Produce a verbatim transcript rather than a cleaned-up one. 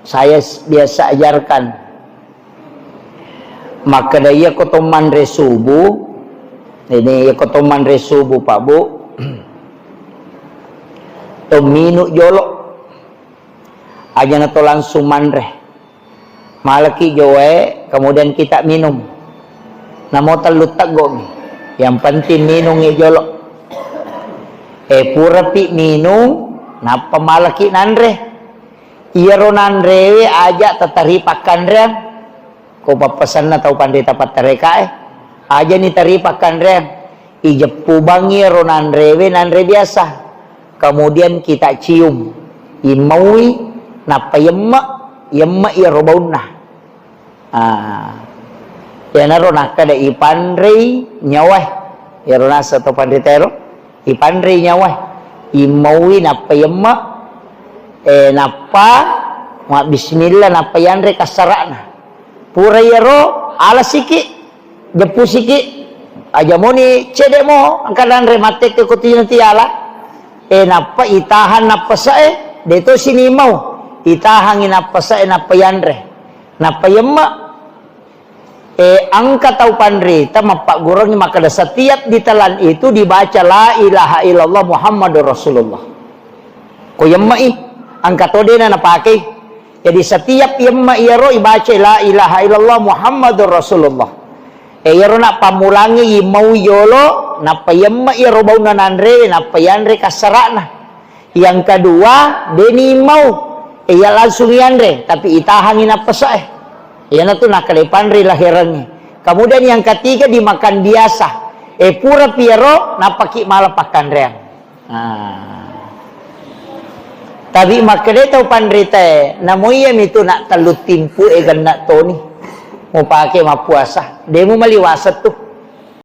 Saya s-, biasa ajarkan. Makkeda, iya ko to manre subuh, ini iya ko to manre subuh, Pak Bu, to minum jolo. Aja na to langsung manre. Malaki joe, kemudian kita minum. Namo tellu teggo'mi. Yang penting minum i jolo. Eh, purapi minum, nappa malaki nanre. Iyaro nanrewe aja tatari pakkanreang. Ko pappasenna tau panrita pattarekae, aja ni tari pakkanreang. Ijeppu bangi ro nanrewe, nanre biasa. Kemudian kita cium. Immaui, nappa yemme, yemme iyaro baunna. Ah. Iyanaro nakkeda ipanrei nyawae. Iyaro nasa to panrita ero. Ipanrei nyawae. Immaui nappa yemme, eh, nappa mabbismillah, nappa yanre kassara'na. Pura iyaro, alasiki, jeppusiki, aja moni cedde mo, engka nanre mattekke ko tino tiala. Eh, nappa itahan nappasae, de to sini mau. Itahangi nappasae, nappa yanre. Nappa yemme. Eh, engka tau panrita mappagguruangngi makkeda, setiap ditelan itu dibaca la ilaha illallah Muhammadur Rasulullah. Ko yemmei, engka to dena napakei. Jadi setiap yemme iyaro ibaca la ilaha illallah Muhammadur Rasulullah. Eh, iyaro nappammulangngi immau yolo, nappa yemme iyaro baunna nanre, nappa yanre kassara'na. Yang kedua, deni mau, eh, iya langsung yanre, tapi itahangi nappasae. Iyanatu nakkeda ipanrei laherengnge. Kemudian yang ketiga dimakan biasa. Eh, pura piero, nappaki mala pakkanreang. Ah. Tapi makkeda tau panritae, namo iya mitu nak tellu timpu e genna toni. Mupake mappuasa. Demu mali waseng tu.